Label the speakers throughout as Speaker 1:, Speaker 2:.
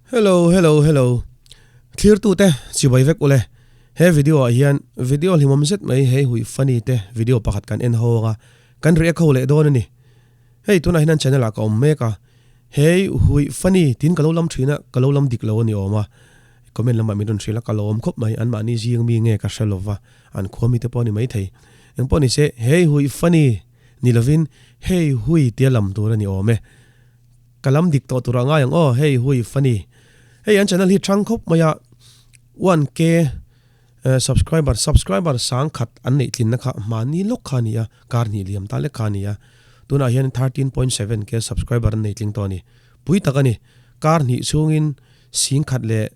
Speaker 1: Hello hello hello Thlirtute chibai vek ule he video ah hian video hlimawm zet mai hei hui funny te video pakhat kan en ho anga kan react ho leh dawn a ni hei tunah hian an channel ah ka awm mek a hei hui funny tin ka lo lam thin a ka lo lam dik lo a ni awm a comment lamah min rawn hrilh a ka lawm khawp mai an mahni zing mi nge ka hre lova an khua mi te pawh a ni maithei engpawh ni se hei hui funny ni lovin hei hui tia lam tur a ni awm e. Ka lam dik tawh tur ah ngai ang aw, hei hui funny. Hei an channel hi thang khawp mai a, 1K subscriber, subscriber sang khat an neih tlinna kha hmani lawk kha a ni a, kar hnih liam ta lek kha a ni a. Tunah hian 13.7 K subscriber an nei tling tawh a ni. Pui tak a ni. Kar hnih chhungin sing khat leh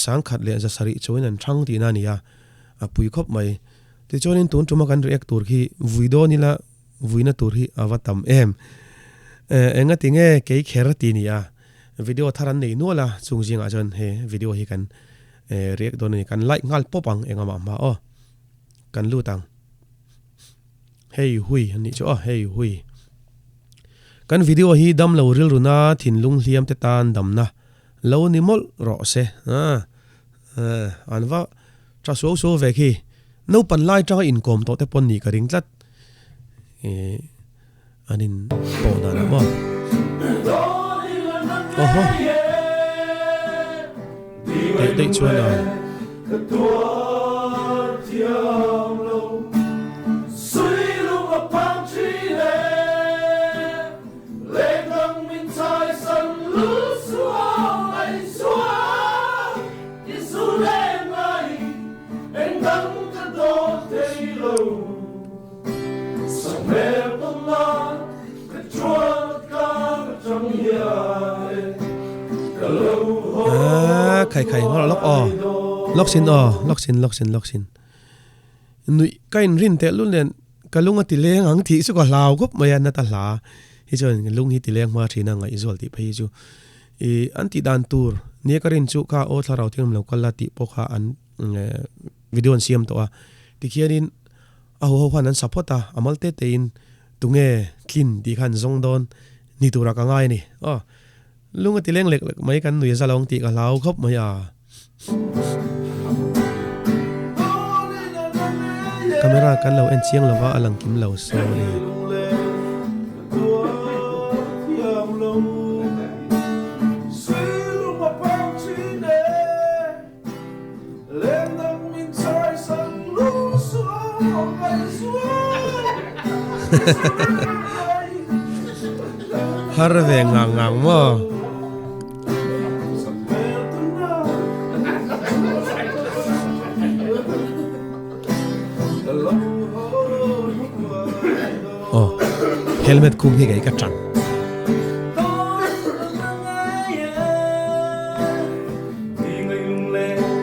Speaker 1: sang khat leh zasarih chuangin an thang tihna a ni a, a pui khawp mai. Tichuanin tun tuma kan react tur khi vui dawn ila Vuina tur hi a va tam em. Enga ti nge kei kher ti ni a, video thar an nei nual a, chung zingah chuan he video hi kan react dawn a ni, kan like nghal pawp ang enga mah hma aw, kan lut ang. Hei hui an nih chu aw, hei hui. Kan video hi dam lo rilru na thinlung hliam te tan damna lo ni mawlh rawh se. An va tha suau suau ve khi. Naupan lai tanga inkawm tawh te pawn nih ka ring tlat. An in pawh dan ah maw. Oho. Daih daih chuan a. Aaa khai khai ngawrh lawk aw lawk sin aw lawk sin lawk sin lawk sin nuih ka inrin teh lul nen ka lung a ti leng ang tih chu ka hlau khawp mai a nata hla hi chuan lung hi ti leng hma thin a ngaihzual tih phei hi chu ih an tih dan tur nia ka rin chu kha aw thlarau thianghlim lo kal la tih pawh kha an video an siam tawh a tikhianin a ho ho khan an sa phawt a a mal te te in tunge tlin tih kha an zawng dawn ni turah ka ngai a ni aw lung a ti leng lek lek mai kan nui a za lo ang tih ka hlau khawp mai a. Camera kan lo en chiang lova a lang kim lo sorry. Har ve ngang ngang maw. Aw helmet khum hi kei ka tang.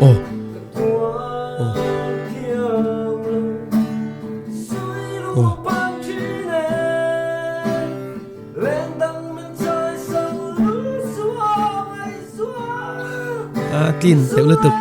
Speaker 1: Aw. Aw. Aw. A tlin teuh lutuk.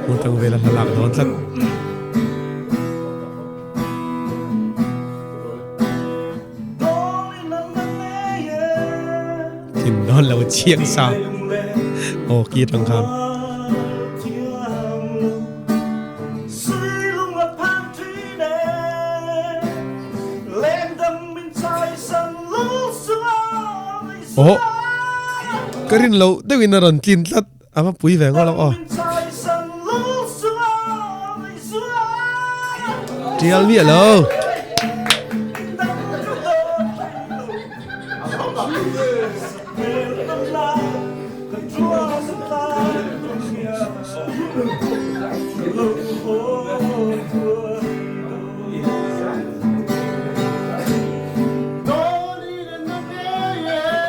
Speaker 1: Hmutang vela hla lak dawn tlat. Thin dawn lo chiang sa. Aw ki tang khan. Aw ka rin loh deuhin a rawn tlin tlat a va pui ve ngawt lo aw. Tial miah lo.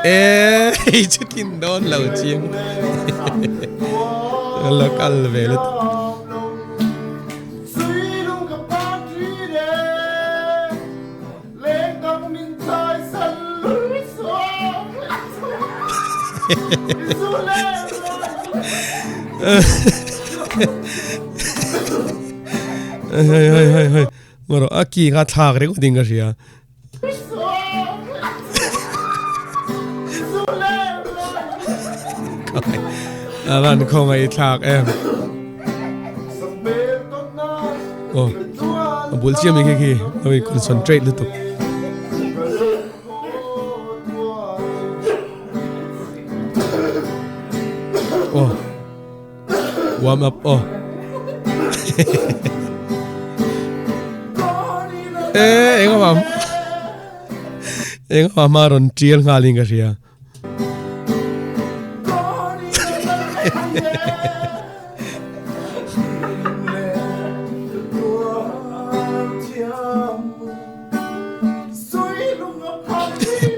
Speaker 1: Eee hei chu tlin dawn lo chiang la kal ve lutuk. Hei hei hei hei Ngawrh a ki kha thlak ringawt in ka hria. A van khawngaih thlak em. Oh, a bul chiam hi khi khi a concentrate lutuk. Oh. Warm up oh. Eh, eng awam. Eng awam a rawn tial nghal in ka hria.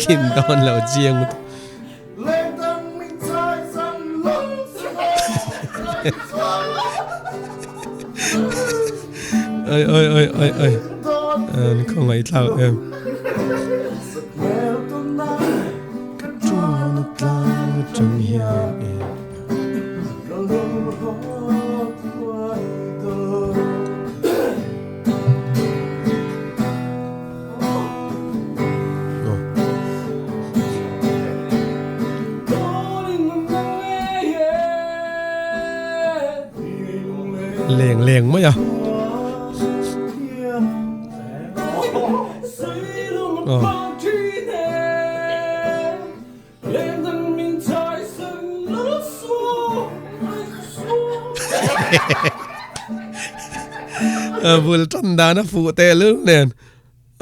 Speaker 1: Kin dawn lo chiang lutuk. Oi oi oi oi oi. An khawngaih thlak em. Ka chuan tlang atang hian e. Leng leng mai a. Oh. Bul tan dan a fuh teh lul nen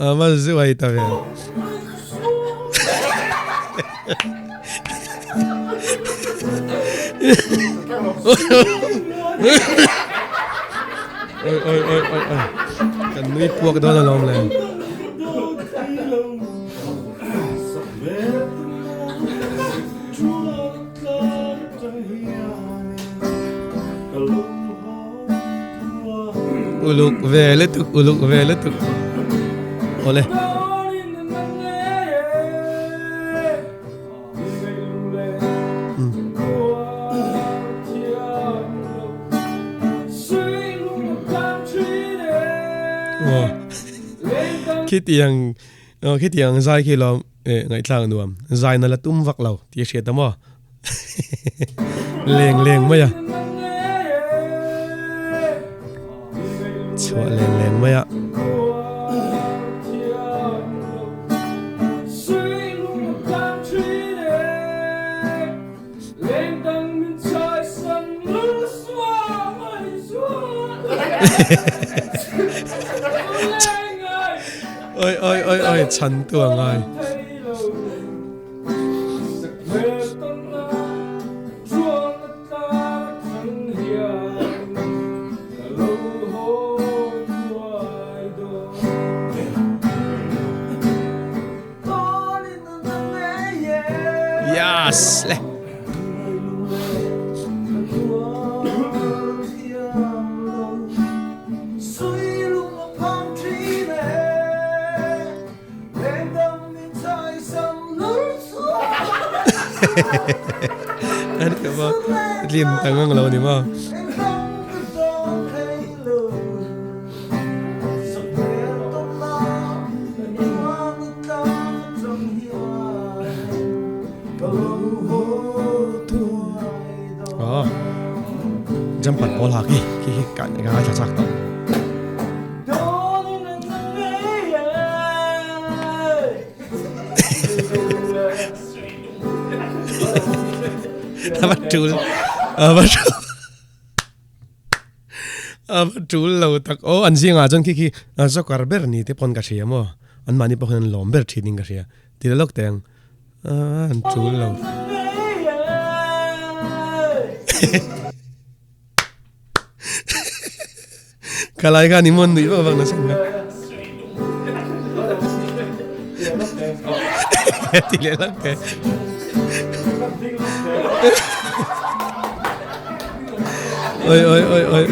Speaker 1: a va zuai ta ve. Oi oi oi oi oi kan nui puak dawn alawm le. Uluk ve lutuk uluk ve lutuk awle. Khitiang Aw khitiang zai khi lawm eh ngaihthlak nuam zai na la tum vak lo tih a hriat a maw leng leng mai a chhuah leng leng mai a. Oi oi oi oi chhan tu a ngai. Yes le. Ani ka ba lim tangang lo ni ma. Jumper pawl ha khi khi khi ka ka ngaithla chak tawh. A va tul a va tul A va tul lo tak aw an zingah chuan khi khi joker ber ni te pawn ka hria maw an mahni pawh hian an lawm ber thin in ka hria ti la lawk teh ang an tul lo. Ka lai khan i mawn nuih vak vak nasa nia. Ti leh lak teh. Oi oi oi oi.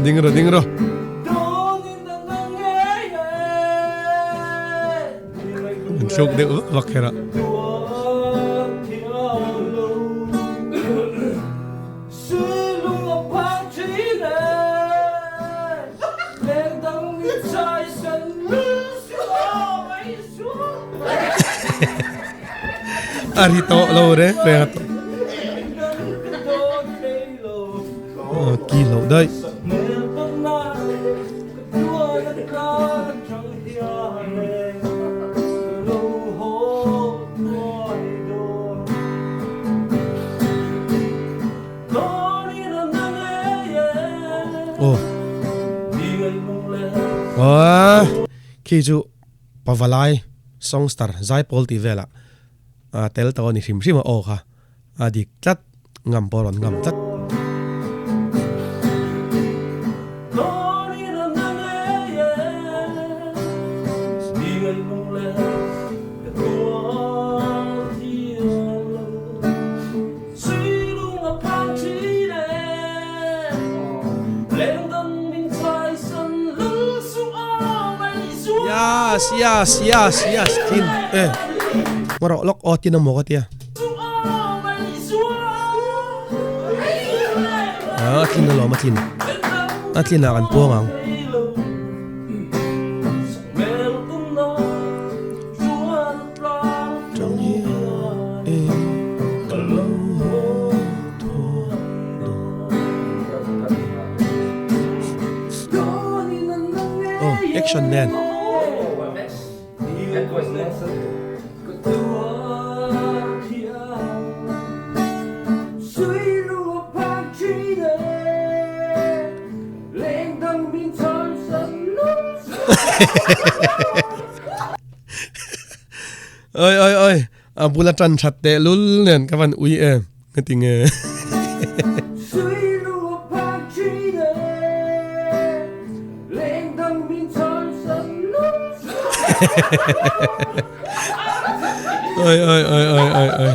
Speaker 1: Ding ro ding ro. thluk deuh vak vak kher a. A ri tawh lo reng reng a tawh. Ki loh daih. Aw. Aw. Khi chu Pavalai Songstar Zaipawl tih velah tel tawh a ni hrim hrim a aw kha. A dik tlat, ngam pawh a rawn ngam tlat. Yes, yes, yes, yes, tin e. Ngawrh lawk aw tin a maw ka tia. A tlin alawm a tlin. A tlinah kan puang ang. Oh, action nen. Oi oi oi a bula tan that teh lul nen ka van ui em ka ti nge. Oi oi oi oi oi oi.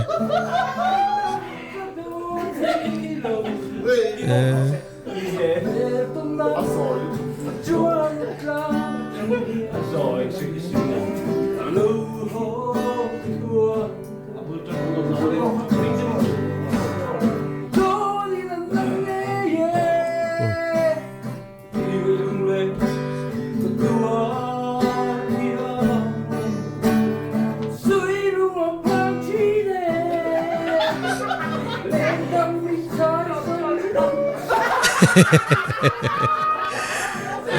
Speaker 1: Eh.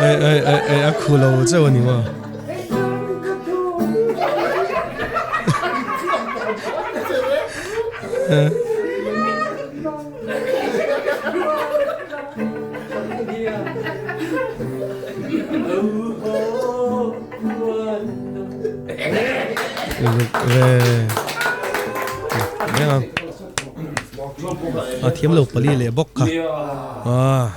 Speaker 1: Ai ai ai ai a khu lo cheu ani maw. A thiam lo pali leh bawk kha ah.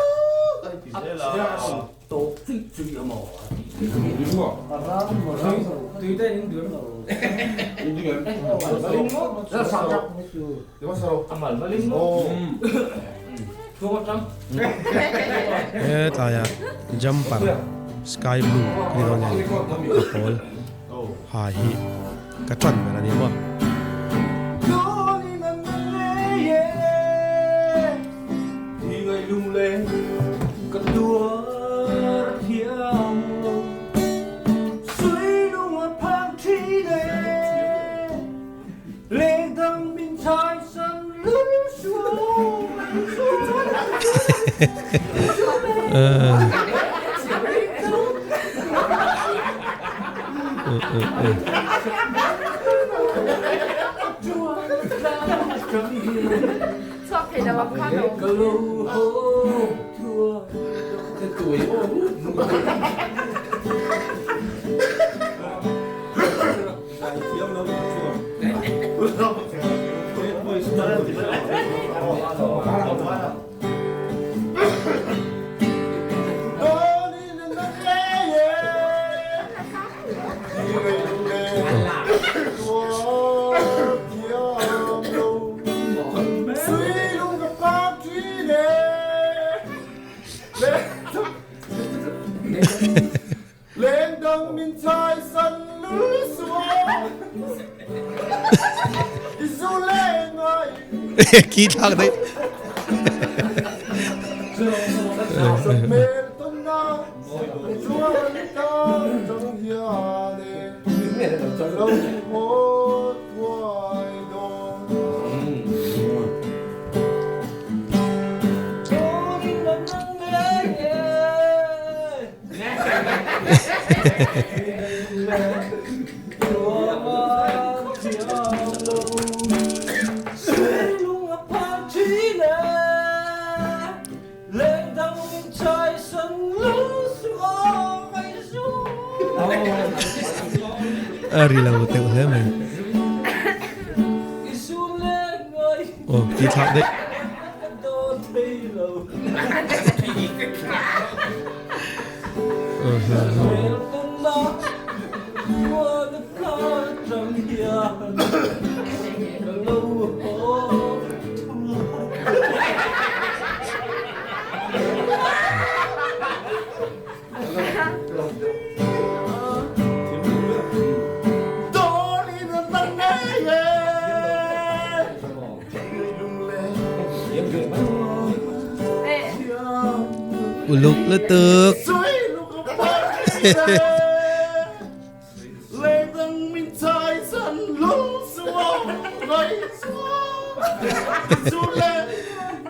Speaker 1: Hetlaiah jumper sky blue ni dawn nen a pawl ha hi ka tan ber a ni maw. Khi thlak daih. A ri lo teuh hle mai. Aw ti thlak daih. Uluk lutuk.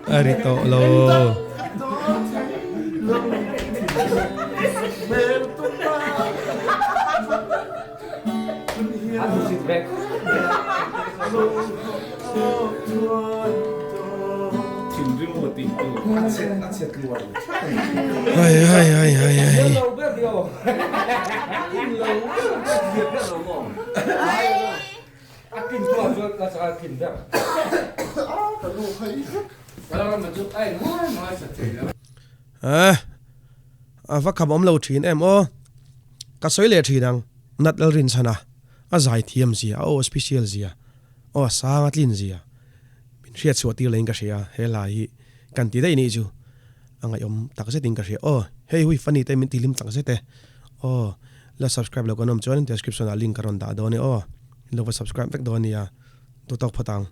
Speaker 1: A ri tawh lo. Ai ai ai ai ai. Eh a va kham awm lo thin em aw ka sawi leh thin ang nat lal rin chhan a a zai thiam zia a aw special zia aw a sang a tlin zia min hriat chhuah tir leh in ka hria he hla hi kan ti daih nih chu a ngaihawm tak zet in ka hria aw hei hui funny te min ti hlim tak zet e aw la subscribe lo kan awm chuan description ah link ka rawn dah dawn e aw in lo va subscribe vek dawn nia duhtawk phawt ang.